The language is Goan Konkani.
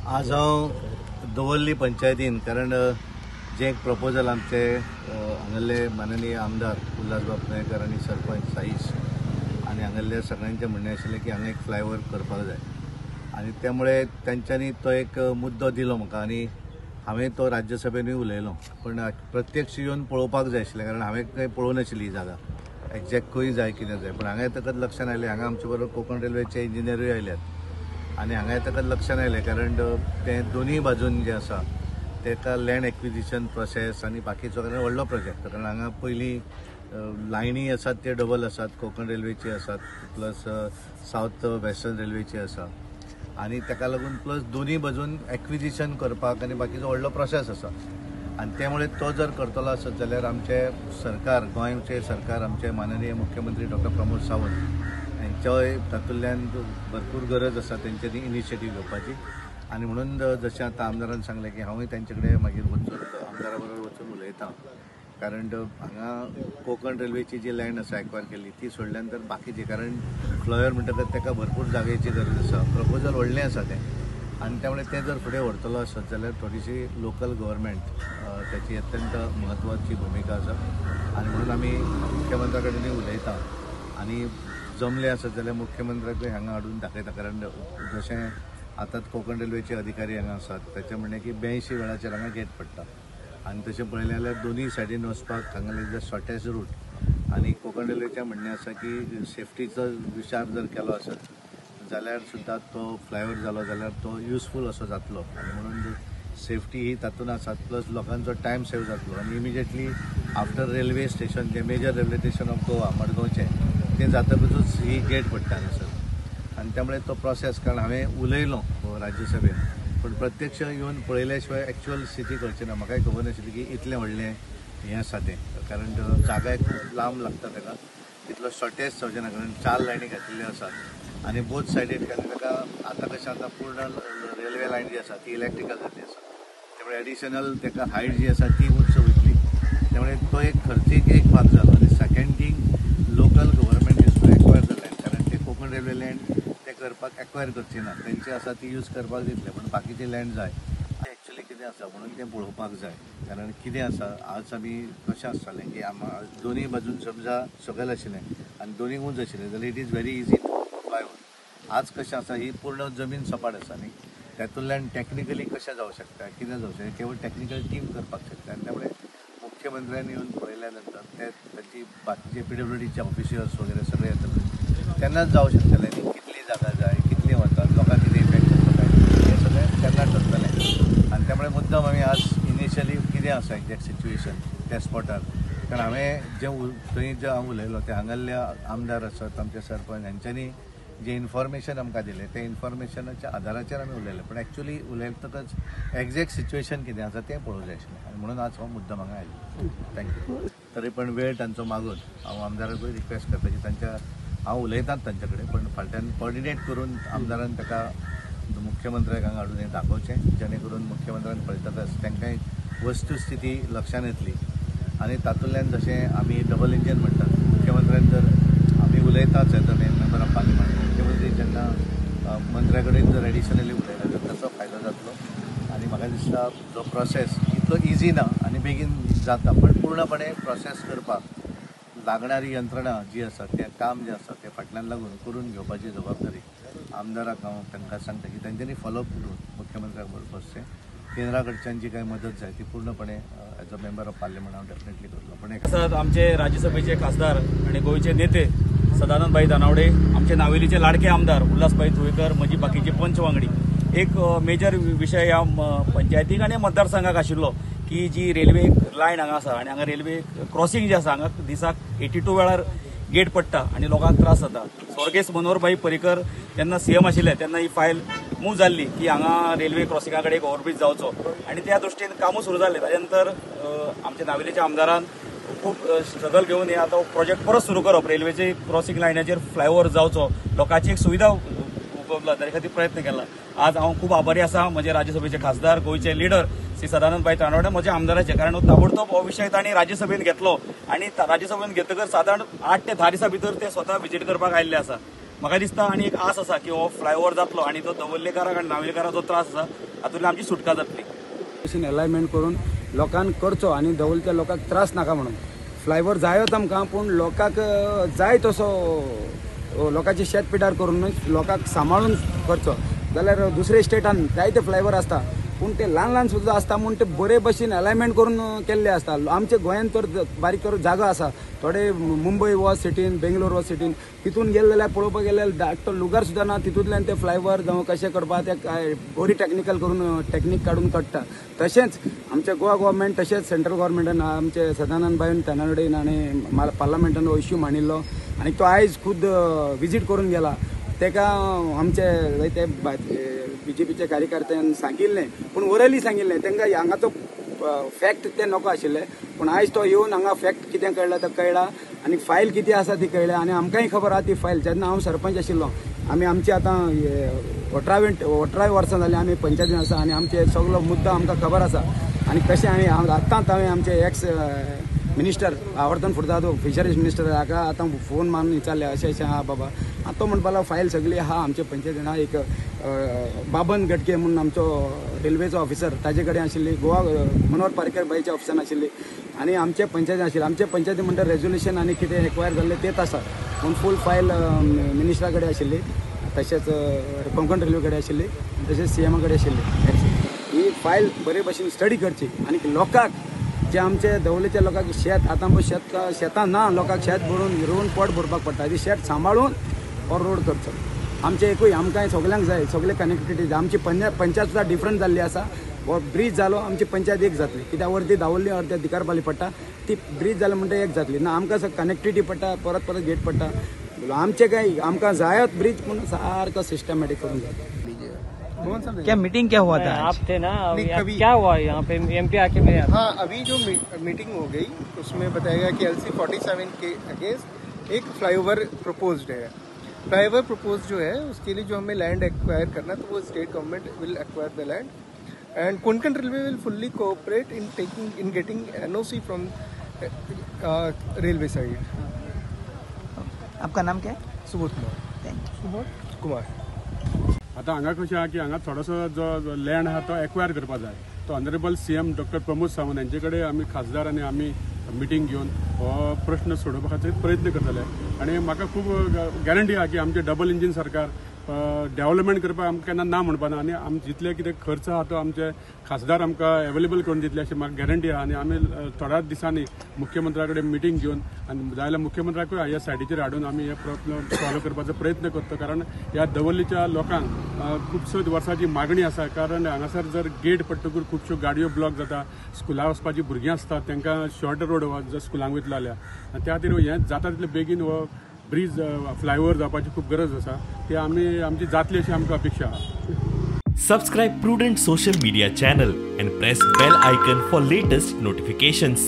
आज हांव दवर्ली पंचायतीन, कारण जे एक प्रपोजल आमचे हांगल्ले माननीय आमदार उल्हासबाब तुयेंकर आनी सरपंच साईश आनी हांगल्ले सगळ्यांचें म्हणणें आशिल्लें की हांगा एक फ्लायओवर करपाक जाय आनी त्यामुळे तेंच्यांनी तो एक मुद्दो दिलो म्हाका आनी हांवें तो राज्यसभेनूय उलयलो, पण प्रत्यक्ष येवन पळोवपाक जाय आशिल्लें, कारण हांवें कांय पळोवं नाशिल्ली ही जागा एक्झॅक्ट खंय जाय कितें जाय. पण हांगा येतकच लक्षांत आयलें, हांगा आमचे बरोबर कोंकण रेल्वेचे इंजिनियरूय आयल्यात आनी हांगा येतकच लक्षांत आयलें, कारण तें दोनूय बाजून जें आसा तेका लँड एक्विजिशन प्रोसेस आनी बाकीचो, कारण व्हडलो प्रोजेक्ट, कारण हांगा पयलीं लायनी आसात ते डबल आसात, कोंकण रेल्वेची आसात प्लस सावथ वेस्टर्न रेल्वेची आसा आनी ताका लागून प्लस दोनूय बाजून एक्विजिशन करपाक आनी बाकीचो व्हडलो प्रोसेस आसा आनी त्यामुळे तो जर करतलो आसत जाल्यार आमचे सरकार, गोंयचे सरकार, आमचे माननीय मुख्यमंत्री डॉक्टर प्रमोद सावंत हेंचोय तातूंतल्यान भरपूर गरज आसा तेंच्यांनी इनिशिएटीव घेवपाची. आनी म्हणून जशें आतां आमदारान सांगलें की हांवूय तेंचे कडेन मागीर वचून आमदारा बरोबर वचून उलयतां, कारण हांगा कोंकण रेल्वेची जी लँड आसा एक्वायर केल्ली ती सोडल्या नंतर बाकीची, कारण फ्लायओवर म्हणटकच ताका भरपूर जागेची गरज आसा, प्रपोजल व्हडलें आसा तें आनी त्यामुळे तें जर फुडें व्हरतलो आसत जाल्यार थोडीशी लोकल गव्हर्मेंट त्याची अत्यंत म्हत्वाची भुमिका आसा आनी म्हणून आमी मुख्यमंत्र्या कडेनूय उलयता आनी जमलें आसत जाल्यार मुख्यमंत्र्याकूय हांगा हाडून दाखयता, कारण जशें आतां कोंकण रेल्वेचे अधिकारी हांगा आसात ताचें म्हणणें की 82 वेळाचेर हांगा गेट पडटा आनी तशें पळयलें जाल्यार दोनूय सायडीन वचपाक हांगा शॉर्टेस्ट रूट आनी कोंकण रेल्वेचें म्हणणें आसा की सेफ्टीचो विचार जर केलो आसत जाल्यार सुद्दां तो फ्लायओवर जालो जाल्यार तो युजफूल असो जातलो आनी म्हणून सेफ्टी ही तातूंत आसा, प्लस लोकांचो टायम सेव जातलो आनी इमिजिएटली आफ्टर रेल्वे स्टेशन जें major railway station of Goa मडगांवचें तें जातकूच ही गेट पडटा हांगासर आनी त्यामुळे तो प्रोसेस, कारण हांवें उलयलो राज्यसभेन पण प्रत्यक्ष येवन पळयल्या शिवाय एक्चुअल स्थिती कळची ना. म्हाकाय खबर नाशिल्ली की इतलें व्हडलें हें आसा तें, कारण जागाय खूब लांब लागता ताका, तितलो शॉर्टेज जावचें ना, कारण 4 लायनी घातिल्ल्यो आसात आनी बोथ सायडीन, कारण ताका आतां कशें आतां पूर्ण रेल्वे लायन जी आसा ती इलेक्ट्रिकल जाल्ली आसा, त्यामुळे एडिशनल ताका हायट जी आसा ती उंच वयतली, त्यामुळे तो एक खर्चीक एक भाग जालो. आनी second thing, local government is to acquire the land, कारण ते कोंकण रेल्वे लँड ते करपाक एक्वायर करची ना, तेंची आसा ती यूज करपाक दितले, पण बाकीचे लँड जाय एक्चुअली कितें आसा म्हणून तें पळोवपाक जाय. कारण कितें आसा, आज आमी कशें आसतालें की दोनूय बाजून समजा सकयल आशिल्लें आनी दोनूय उंच आशिल्लें जाल्यार it is very easy to flyover. आज कशें आसा, ही पूर्ण जमीन सपाट आसा न्ही, तातूंतल्यान टॅक्निकली कशें जावं शकता, कितें जावं शकता, केवळ टॅक्निकल टीम करपाक शकता आनी त्यामुळे मुख्यमंत्र्यांनी येवन पळयल्या नंतर ते ताची बाकीचे PWDचे ऑफिसर्स वगैरे सगळे येतले तेन्नाच जावं शकतलें न्ही, कितली जागा जाय, कितली वतात, लोकांक कितें इफेक्ट जातलो काय हें सगळें तेन्ना ठरतलें. आनी त्यामुळे मुद्दम आमी आज इनिशियली कितें आसा एक्झॅक्ट सिच्युएशन त्या स्पॉटार, कारण हांवें जें थंय जें हांव उलयलो ते हांगासरले आमदार आसात, आमचे सरपंच हांच्यांनी जें इन्फॉर्मेशन आमकां दिलें त्या इन्फॉर्मेशनाच्या आदाराचेर आमी उलयले, पण एक्चुअली उलयतकच एक्झॅक्ट सिच्युएशन कितें आसा तें पळोवंक जाय आशिल्लें आनी म्हणून आज हांव मुद्दम हांगा आयलो. Thank you. तरी पण वेळ तांचो मागून हांव आमदाराकूय रिक्वेस्ट करता की तांच्या हांव उलयतात तांचे कडेन, पण फाटल्यान कॉर्डिनेट करून आमदारान ताका मुख्यमंत्र्याक हांगा हाडून हें दाखोवचें, जेणे करून मुख्यमंत्र्यान पळयतकच तांकां वस्तुस्थिती लक्षांत येतली आनी तातूंतल्यान जशें आमी डबल इंजन म्हणटात, मुख्यमंत्र्यान जर आमी उलयताच as a member of parliament, मुख्यमंत्री जेन्ना मंत्र्या कडेन जर एडिशनली उलयता तर ताचो फायदो जातलो आनी म्हाका दिसता जो प्रोसेस इतलो इजी ना आनी बेगीन जाता, पण पूर्णपणे प्रोसेस करपाक लागणारी यंत्रणा जी आसा तें काम जें आसा तें फाटल्यान लागून करून घेवपाची जबाबदारी आमदाराक हांव तांकां सांगता की तेंच्यांनी फॉलोअप करून मुख्यमंत्र्याक बरोबर बसचें, केंद्रा कडच्यान जी कांय मदत जाय ती पूर्णपणे as a member of parliament हांव डेफिनेटली करतलो. पण आसात आमचे राज्यसभेचे खासदार आनी गोंयचे नेते सदानंद भाई तानावडे, आमचे नावेलीचे लाडके आमदार उल्हासभाई तुयेंकर, म्हजी बाकीचे पंच वांगडी. एक मेजर विशय ह्या पंचायतीक आनी मतदारसंघाक आशिल्लो की जी रेल्वे लायन हांगा आसा आनी हांगा रेल्वे क्रॉसिंग जे आसा हांगा दिसाक 82 वेळार गेट पडटा आनी लोकांक त्रास जाता. स्वर्गेस्त मनोहरभाई पर्रीकर जेन्ना CM आशिल्ले तेन्ना ही फायल मूव जाल्ली की हांगा रेल्वे क्रॉसिंगा कडेन एक ओव्हरब्रीज जावचो आनी त्या दृश्टीन कामूय सुरू जालें. ताजे नंतर आमच्या नावेलीच्या आमदारान खूब स्ट्रगल घेवन हे आतां प्रोजेक्ट परत सुरू करप, रेल्वेचे क्रॉसिंग लायनाचेर फ्लायओवर जावचो, लोकांची एक सुविधा उपलब्ध जाता खातीर प्रयत्न केला. आज हांव खूब आभारी आसा म्हजे राज्यसभेचे खासदार, गोंयचे लिडर श्री सदानंद भाई तानावडे, म्हज्या आमदाराचे, कारण ताबडतोब हो विशय तांणी राज्यसभेन घेतलो आनी राज्यसभेन घेतकच सादारण 8 ते 10 दिसां भितर ते स्वता विजीट करपाक आयिल्ले आसा. म्हाका दिसता आनी एक आस आसा की हो फ्लायओवर जातलो आनी तो दवर्लेकाराक आनी नावेलेकाराक जो त्रास आसा हातूंतल्यान आमची सुटका जातली. अलायनमेंट करून लोकांक करचो आनी दवर्लेच्या लोकांक त्रास नाका म्हणून फ्लायओवर जायोच आमकां, पूण लोकांक जाय तसो लोकांचे शेत पिटार करून न्हय, लोकांक सांबाळून करचो. जाल्यार दुसरे स्टेटान जायते फ्लायओवर आसता पूण ते ल्हान ल्हान सुद्दां आसता म्हूण ते बरे भशेन अलायनमेंट करून केल्ले आसता. आमच्या गोंयांत तर बारीक तर जागो आसा, थोडे मुंबय वच सिटीन, बेंगलोर वच सिटीन, तितून गेले जाल्यार पळोवपाक गेल्यार धाकटो लुगार सुद्दां ना, तितूंतल्यान ते फ्लायओवर जावं कशें करपा ते बरी टॅक्निकल करून टॅक्नीक काडून काडटा. तशेंच आमच्या गोवा गव्हर्मेंट तशेंच सेंट्रल गव्हर्मेंटान आमचे सदानंद भाईन तानावडेन आनी पार्लमेंटान हो इश्यू मांडिल्लो आनी तो आयज खूद विजीट करून गेला. तेका आमचे ते बीजेपीच्या कार्यकर्त्यान सांगिल्लें पूण ओरली सांगिल्लें तांकां हांगाचो फॅक्ट ते नको आशिल्ले, पूण आयज तो येवन हांगा फॅक्ट कितें कळ्ळा तो कळ्ळा आनी फायल कितें आसा ती कळ्ळ्या आनी आमकांय खबर आहा ती फायल. जेन्ना हांव सरपंच आशिल्लो आमी आमची आतां 18 वर्सां जालीं आमी पंचायतीन आसा आनी आमचे सगलो मुद्दो आमकां खबर आसा आनी कशें आमी आतांच हांवें आमचे एक्स मिनिस्टर आवर्तन फुर्तादो फिशरीज मिनिस्टर हाका आतां फोन मारून विचारलें अशें अशें आहा बाबा, आतां तो म्हणपाक लागलो फायल सगळी आहा आमचे पंचायतीन आहा. एक बाबन गटके म्हणून आमचो रेल्वेचो ऑफिसर ताजे कडेन आशिल्ली, गोवा मनोहर पर्रीकर बाईच्या ऑफिसान आशिल्ली आनी आमचे पंचायतीन आशिल्ली. आमचे पंचायती म्हणटा रेजोल्युशन आनी कितें एक्वायर जाल्लें तेच आसा, पूण फूल फायल मिनिस्टरा कडेन आशिल्ली, तशेंच कोंकण रेल्वे कडेन आशिल्ली, तशेंच सीएमा कडेन आशिल्ली. ही फायल बरे भशेन स्टडी करची आनी लोकांक जे आमचे दवर्लेच्या लोकांक शेत आतां शेत शेतां ना, लोकांक शेत भरून रोवन पोट भरपाक पडटा, ती शेत सांबाळून हो रोड करचो. आमचे एकूय आमकां सगल्यांक जाय सगळे कनेक्टिविटी. आमची पंचायत सुद्दां डिफरंट जाल्ली आसा, हो ब्रीज जालो आमची पंचायत एक जातली, कित्याक अर्दी दावोल्ली अर्दी दिकारपाली पडटा, ती ब्रीज जाली म्हणटा एक जातली ना. आमकां कनेक्टिविटी पडटा, परत परत गेट पडटा. आमचे काय आमकां जायत ब्रीज पूण सारको सिस्टमॅटीक करूंक जाय. क्या मीटिंग क्या हुआ था? आप थे ना, क्या हुआ यहाँ पे एमपी आके मेरे? हाँ, अभी जो मीटिंग हो गई उसमें बताया गया कि LC 47 के अगेंस्ट एक फ्लाईओवर प्रपोज्ड है. फ्लाईओवर प्रपोज जो है उसके लिए जो हमें लैंड एक्वायर करना, तो वो state government will acquire the land and Konkan railway will fully cooperate in taking in getting NOC from railway side. आपका नाम क्या है? Subodh Kumar. Thank you. Subodh Kumar. आतां हांगा कशें आहा की हांगा थोडोसो जो लँड आहा तो एक्वायर करपा जाय. तो honourable CM doctor Pramod Sawant हांचे कडेन आमी खासदार आनी आमी मिटींग घेवन हो प्रश्न सोडोवपा खातीर प्रयत्न करतले आनी म्हाका खूब गॅरंटी आहा की आमचें डबल इंजीन सरकार डेव्हलपमेंट करपाक आमकां केन्ना ना म्हणपा ना आनी आम जितले कितें खर्च आहा तो आमचे खासदार आमकां एवेलेबल करून दितले अशें म्हाका गॅरंटी आहा. आनी आमी थोड्याच दिसांनी मुख्यमंत्र्या कडेन मिटींग घेवन आनी जाल्यार मुख्यमंत्र्याकूय ह्या सायडीचेर हाडून आमी हे प्रॉब्लम सॉल्व करपाचो प्रयत्न करता. कारण ह्या दवर्लीच्या लोकांक खुबश्यो वर्सांची मागणी आसा, कारण हांगासर जर गेट पडटकूच खुबश्यो गाडयो ब्लॉक जाता, स्कुलाक वचपाची भुरगीं आसतात तांकां शॉर्ट रोड जर स्कुलांक वयतलो जाल्यार, आनी त्या खातीर हें जाता तितलें बेगीन हो ब्रीज फ्लायओवर जावपाची खूब गरज आसा, ती आमी आमची जातली अशी आमकां अपेक्षा आसा. Subscribe Prudent social media channel and press bell icon for latest notifications.